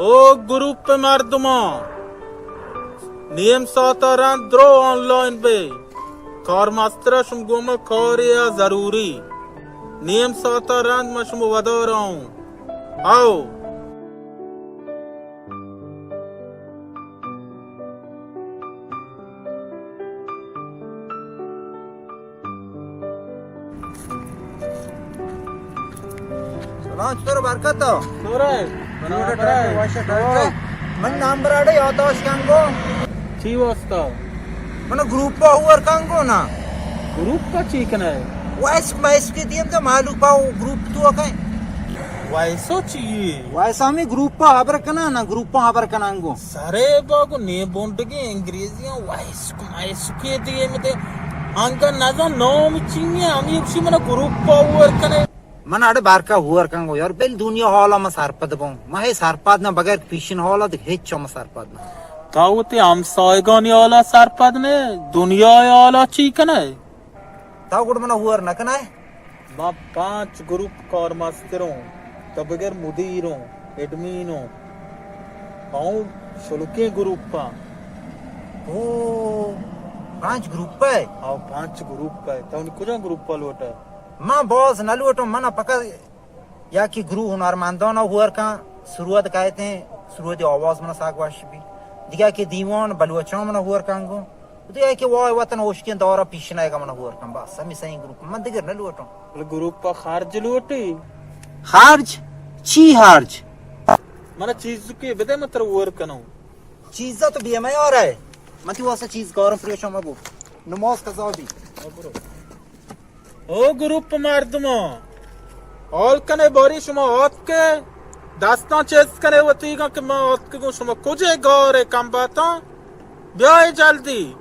او گروپ مردماں، نیم ساعت ءَ رند درو آنلائن بے۔ کارمستر ءَ شم گوما کارے ءَ ضروری۔ نیم ساعت ءَ رند من شما ودار آں۔ آؤ۔ سلام، چطور برکت؟ چطور ئے؟ جوڑ ئے، برابر ئے۔ ٹھیک ئے، وش ئے، ٹھیک ئے۔ من نام براڈے یادداشت کنگو۔ چی واسطہ؟ من گروپ پا ہور کنگو نا۔ گروپ پا چی کنے؟ وائس، وائس کے دیم تو معلوم پاو گروپ تو کہیں۔ وائسو چی؟ وائس ہمیں گروپ پا ہبر کنا نا، گروپ پا ہبر کننگو۔ سرے باگو نیم بونڈگیں انگریزیاں وائس کو مائس کے دیم دے۔ انگا نزان نام چی ئے، ہمیں اپشی منا گروپ پا ہور کنے۔ من اڑے بارکا ہور کنگو یار، بل دنیا حالا من سرپد بوں۔ من ہے سرپد نہ، بغیر پیشن حالا دیگہ ہچ من سرپد نہ۔ تا وتی ہمسایگانی حالا سرپد نہ، دنیا حالا چی کنے؟ تا گڑ منا ہور نہ کنائے؟ ما پانچ گروپ کارمستر اوں، تو بگر مدیر اوں، ایڈمین اوں۔ آؤں شلکیں گروپ آں۔ او، پانچ گروپ ئے؟ آؤ، پانچ گروپ ئے۔ تو نی کجا گروپ لوٹے؟ من باز نہ لوٹوں، من پکا یا کہ گروہ ہنرمندان ہور کن، سرود کہتے ہیں، سرود آواز من ساگ وش بی۔ دیگہ کہ دیوان بلوچان من ہور کن گوں۔ تو یکے وای وطن اوشکیں دارا پیش نئیگا من ہور کن، بس ہمی سئیں گروپ من دگر نہ لوٹوں۔ بلے گروپ پا خرچ لوٹی؟ خرچ؟ چی خرچ؟ من چیز کے بدے من تر ہور کنوں۔ چیزا تو بے میار ئے۔ من تی واسطہ چیز کارم، پریشان مبو۔ نماز قضا بی۔ او گروپ مردماں، حال کنے باری شما آتکے، دستاں چست کنے وتیگاں کہ ما آتکگوں، شما کجے گارے کمباتاں؟ بیائے جلدی۔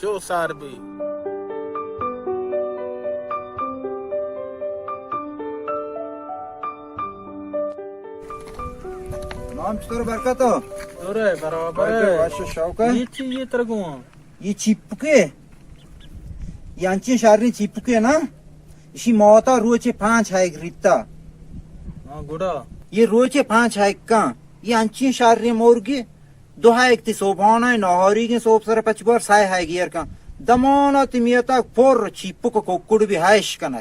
شو سر بی۔ نام چطور برکت ہو؟ چطور ئے؟ برابر ئے؟ برکت، وش شوق ئے؟ یہ چی یہ ترگوان؟ یہ چیپکے، یہ انچیں شریں چیپکے نا، اشی موتا روچے پانچ ہیگ ریتا۔ ہاں، گڑا؟ یہ روچے پانچ ہیگ کن، یہ انچیں شریں مرگے، دو ہیگ تی صبحانہ نہاریگیں صبح سر پچ بار سہ ہیگ ایر کن۔ دمانا تی میتا پر چیپک و ککڑ بھی ہیش کنے۔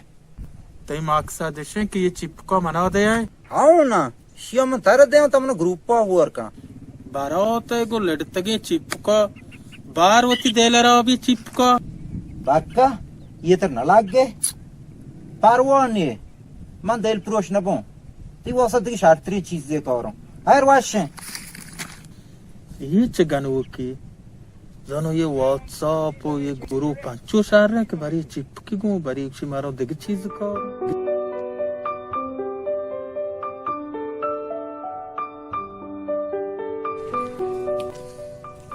تئی مقصد اش انت کہ یہ چیپکا منا دے ئے؟ ہاؤ نا، شیا من تر دیاں، تو من گروپا ہور کن۔ برات ء گوں لڈتگیں چیپکا، بار وتی دل ء را بی چیپکا۔ بکا، یہ تر نہ لگ گئے۔ پرواہ نیے، من دل پروش نہ بوں۔ تی واسطہ دیگہ شرتری چیزے کاروں۔ ہیر وشیں۔ یہ چہ گنوکی؟ زانو یہ واتساپ و یہ گروپ انچو شر ہیں کہ بری چپکی گوں، بری چی مارو دگہ چیز کار۔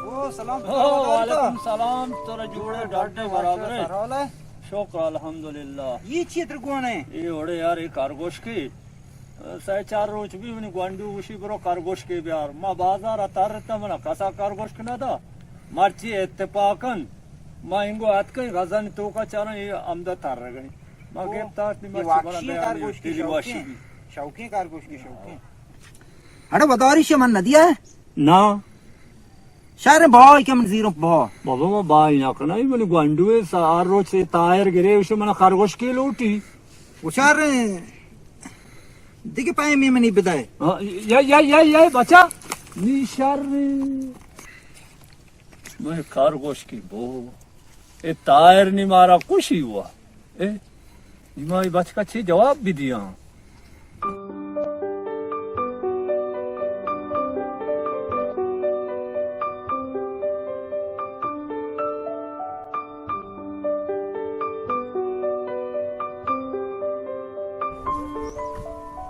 او، سلام۔ او، وعلیکم سلام۔ تو را جوڑے ڈاڈے برابر ہے؟ سر حال ہے؟ شکر الحمدللہ۔ یہ چی تر گوانے؟ یہ اوڑے یار، یہ کارگوش کی۔ سئے چار روچ بی منی گونڈو گوشی، برو کرگوشکے بیار۔ ما بازار ء ترتاں، منا کسا کرگوشک نہ دا۔ مرچی اتفاقاً ما انگو اتکیں، غزن توکا چاراں، اے ہمدا ترگیں۔ ما او، گپت آرت، نی اے مرچی منا واقعی بیان کرگوشکی دلی واشی شوقیں؟ بی۔ شوقیں کرگوشکی شوقیں۔ اڑے وداری شے من ندیا ہے؟ نا۔ شر بھائی کہ من زیروں بھا۔ بابا، ما بھائی نہ کنائی، منی گونڈوے سار روچ سے تائر گرے، اسے منا خرگوش کے لوٹی۔ او شر، دیگہ پیمے منی بدائے۔ ہاں، یا، یا، یا، یا، بچا۔ نی شر۔ میں خرگوش کی بو۔ اے تائر نی مارا خوشی ہوا۔ اے، دیما اے بچکا چے جواب بدیاں؟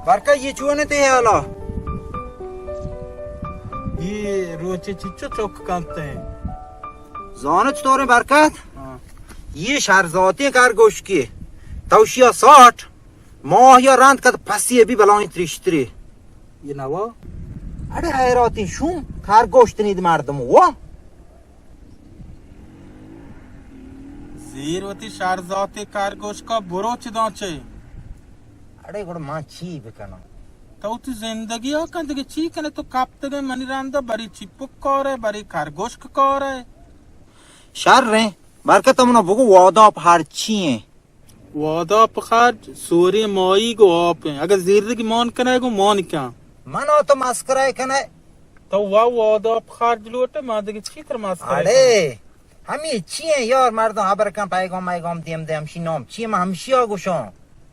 برکا، یہ چون تے حالا؟ یہ روچے چچو چک کنتے ہیں۔ زانت چطوریں برکت؟ ہاں۔ یہ شرزاتیں کرگوشکی۔ توشیا ساٹھ، ماہ یا رند کد پسی بی بلائیں تریشتری۔ یہ نوا؟ اڑے حیراتی شوم، کرگوشت نید مردم وا۔ زیر وتی شرزاتی کرگوشکا برو چداں چے۔ اڑے گڑا ما چی بکناں؟ تو وتی زندگی ءَ کن، دگہ چی کنے؟ تو کپتگے منی رندا، بری چیپک کارے، بری کرگوشک کارے۔ شر ایں، برکت منا بگو واداپ ہرچی ایں؟ واداپ خرچ سوری مائی گو آپ ایں۔ اگہ زیرگی مان کنے گو مان کن۔ من ءُ تو مسکرا کنے۔ تو وا واداپ خرچ لوٹے، ما دگہ چی تر مسکرا اڑے، کناں؟ ہمے چی ایں یار، مردم ہبر کن، پیغام میغام دیم دے، ہمشی نام چی ایں؟ من ہمشی ءَ گوشاں۔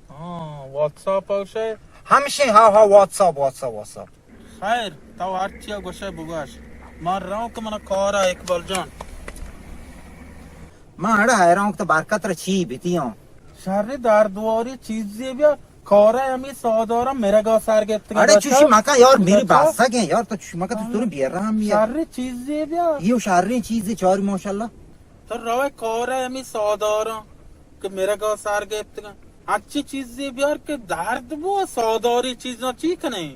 ہاں، واتساپ ءَ گوشے؟ ہمشی، ہاں، ہاں، واتساپ، واتساپ، واتساپ۔ خیر، تو ہرچی ءَ گوشے بگوش۔ من رواں کہ منا کار ءَ اقبال جان۔ من اڑے حیران کہ تو برکت را چی بیتی ہوں؟ شر، دردواری چیزی بیا۔ کارا ہمے ساہداراں مرگا سر گپتگ۔ اڑے بچا۔ چوشی مکن یار، میری بچا۔ باسگ ایں یار، تو چوشی مکن، تو تو بیرا ہم یار۔ شر چیزے بیا۔ ایو شریں چیزے چاری ماشاءاللہ۔ تو روئے کارا ہمے ساہداراں کہ مرگا سر گپتگ۔ اچھی چیزے بیار کہ درد بو، ساہداری چیزاں چی کنے؟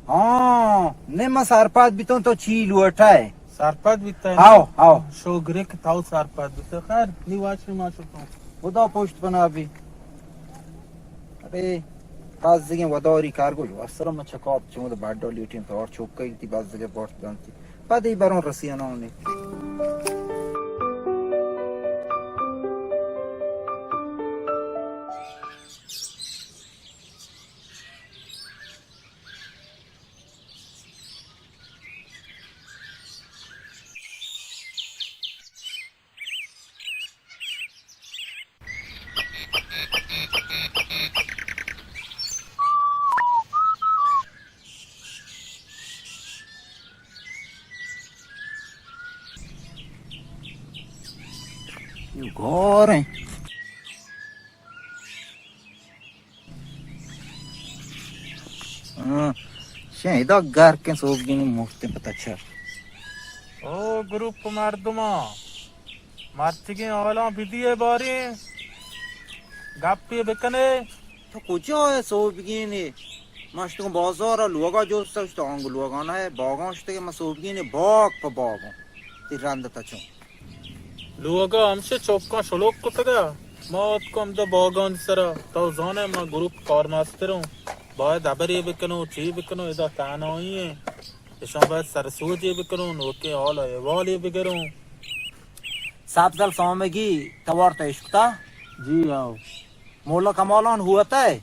ہاں، نی من سرپد بیتوں تو چی لوٹائے۔ سرپد بیتائے؟ ہاو، ہاو۔ شگرے کہ تو سرپد بیتائے۔ خیر، نی واش ما شتوں۔ خدا پشت پناہ بی۔ ابے، بزگیں وداری کار گوش، ورسرا من چکاپ چمود بڈا لیٹیں تو اور چوکئی تی بزگے بارت دنتی۔ پدی برون رسیانانی۔ گوریں۔ ہاں، شاید ادا گرکیں سوبگینی مفتیں پتا چر۔ او گروپ مردماں، مرچگیں حالاں بدیے باریں، گپے بکنے۔ تو کجا ئے سوبگینے؟ ما شتگوں بازار ءَ لوگا جوست ءَ شتگوں، آنگو لوگا نہ ئے، باگاں شتگے، ما سوبگینے باگ پہ باگوں۔ تی رند تچوں۔ لوگا ہمشے چوکاں شلوک کتگا، ما اتکوں ہمدا باگانی سرا۔ تو زانے ما گروپ کارمستروں، باید ہبرے بکنوں، چی بکنوں، ادا تہنائی ایں۔ اشاں باید سرسوجے بکنوں، نوکیں حال احوالے بگروں۔ سبزل سامگی توار تو اشکتا؟ جی ہاؤ۔ مولا کمالان ہوتا ہے؟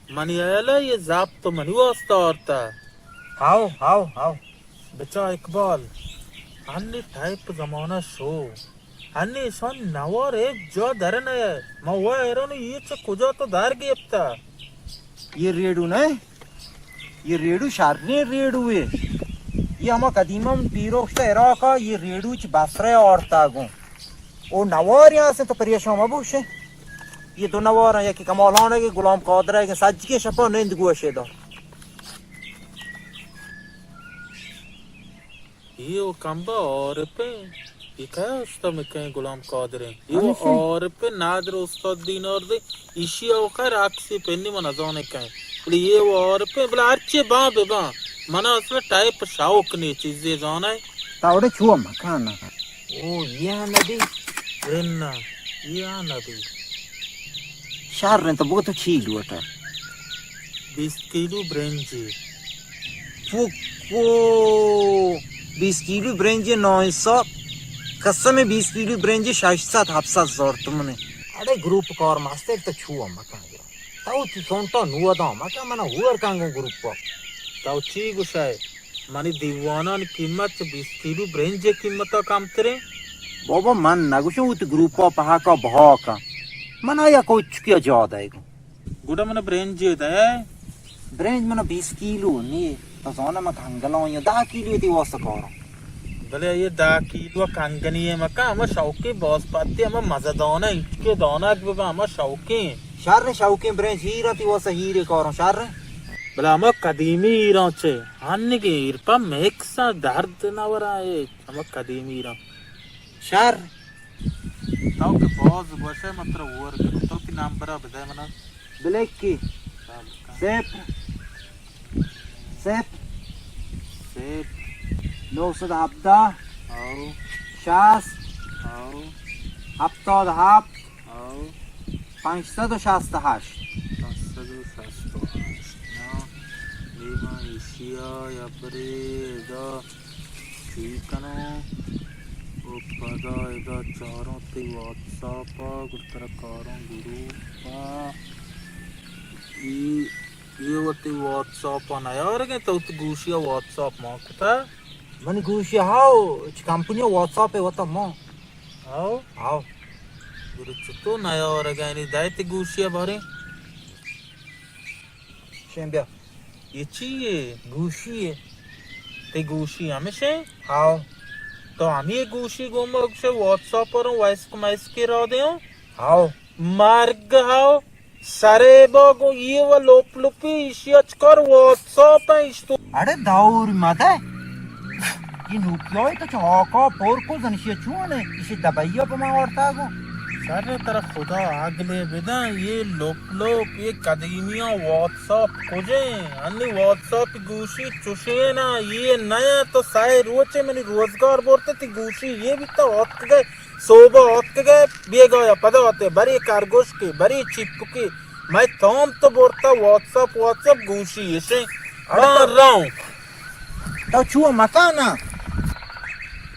منی ہیال ءَ یہ ضبط تو منی واسطہ آرتا۔ How, how, how. بچا اقبال، ہنی ٹائپ زمانہ شو۔ ہنی ایشان نوار ایک جا در نہ ہے۔ ما وہ حیران یہ چہ کجا تو در گپتا؟ یہ ریڈو نہ ہے؟ یہ ریڈو شریں ریڈو ہے۔ یہ ہما قدیمہ من پیرو اشتا عراق ءَ، یہ ریڈو چہ بصرہ آرتا گوں۔ او نواری ہستیں تو پریشان مبوشے۔ یہ دو نوار ہیں، یکی کمال خان ہے، غلام قادر ہے، سجکے شپا نند گوشے دار۔ یہ وہ کمبا عارف ہیں، یہ کیا اشتا مکیں غلام قادر ہیں؟ یہ وہ ہمیشہ۔ عارف ہیں، نادر استاد دینار دے، ایشی او خیر عکسی پنی من ازانے کہیں۔ بلے یہ وہ عارف ہیں، بلے ہرچی باں بے باں، منا اصلا ٹائپ شوق نہیں چیزیں زانے۔ تاوڑے چو مکان۔ او، یہ نبی۔ رنا، یہ نبی۔ شر انت، بگو تو چی لوٹا؟ بیست کیلو برنجی۔ پوکو، بیست کیلو برنجی نو سد، قسم بیست کیلو برنجی شش سد، ہفت سد ہزار تومنے۔ اڑے گروپ کار ماسٹر تو چو مکان۔ تو تی سونٹا نو دام، اکا منا ہور کانگو گروپا۔ تو چی گوشائے؟ منی دیوانانی قیمت چہ بیست کیلو برنج ءِ قیمتا کمتریں؟ بابا، من نگوشاں وتی گروپا پہاکا بہا کن۔ من آیا کوچکیا جا دئیگوں۔ گڑا منا برنجے دئے؟ برنج منا بیست کیلو نی، تو زانا من کنگلاں یا دہ کیلو تی واسطہ کاراں۔ بلے یہ دہ کیلو کنگنی ہے مکن، ہما شوقیں باز پتے، ہما مزہ دانہ، ایٹکے دانگ ببا، ہما شوقیں۔ شر شوقیں برنج ہیرا تی واسطہ ہیرے کاراں، شر۔ بلے ہما قدیمی ہیراں چے، ہنگیں ہیر پہ مکساں درد نہ وراں، اے ہما قدیمی ہیراں۔ شر۔ تو کہ باز گوشے، من ترا ہور کنوں۔ تو تی نمبرا بدے منا۔ بلیکی۔ صفر۔ صفر۔ صفر۔ نو سد ہبدہ۔ او۔ شصت۔ او۔ ہپتاد ہپت۔ او۔ پنچ سد و شصت و ہشت۔ پنچ سد و شصت و ہشت۔ نا، نی یا، یا برے ادا چی کناں؟ او پدا ادا چاراں تئی واتساپ ءَ، گڑا ترا کاراں گروپ ءَ۔ ای، یہ وتی واتساپ ءَ نیارگ ءَ، تو وتی گوشی ءَ واتساپ مان کتہ؟ منی گوشی ءَ ہاو، چہ کمپنی ءَ واتساپ ءَ وتا مان۔ ہاو؟ ہاو۔ گڑا چتو نیارگ ءَ، یعنی دئے تئی گوشی ءَ باریں؟ شین بیا۔ یہ چی یے؟ گوشی یے۔ تئی گوشی ہمیش ایں؟ ہاو۔ تو ہمے گوشی گوں ما گوشے واتساپ پر وائس میسج کے را دیاں؟ ہاو۔ مرگ ہاو۔ سرے با گوں یہ و لپ لپی ایشی اچکار واتساپ ہیں ایش تو۔ اڑے دور مدے۔ یہ نوکیا تو چہ ہاکا پر کو زنشی چون ہے؟ ایشی دبئی پہ ما وارتا گوں۔ شر ترا خدا عقلے بدن، یہ لپ لپ، یہ قدیمیاں واتساپ کجیں؟ انی واتساپ گوشی چوشیں نا، یہ نیا تو سائے روچے منی روزگار برتے تی گوشی یہ بیتا آتک گئے، صوبہ آتک گئے، بیگایا پدا آتے، بری کرگوش کے، بری چپ کے، میں تام تو برتا واتساپ، واتساپ گوشی ایشیں۔ اڑے تو راؤں۔ تو چو مکانا؟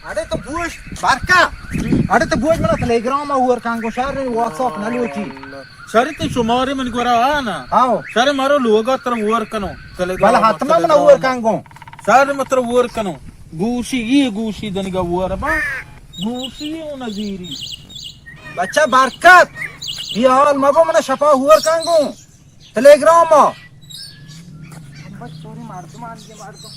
اڑے تو بوش برکا۔ اڑے تو بوش منا تلیگرام ءَ ہور کانگو، شر واتساپ نہ لوٹی۔ شر تی شمارے من گورا آنا۔ آو۔ شر مارو لوگا تر ہور کنو۔ تلیگرام بل ءَ، حتما منا تلیگرام ہور ءَ۔ کانگو۔ شر متر ہور کنو۔ گوشی، یہ گوشی دنگا ہور با۔ گوشی اون نزیری۔ بچہ برکت۔ یہ حال مگو منا شپا ہور کانگو۔ تلیگرام ءَ۔ بس چوری مردمان یہ مردم۔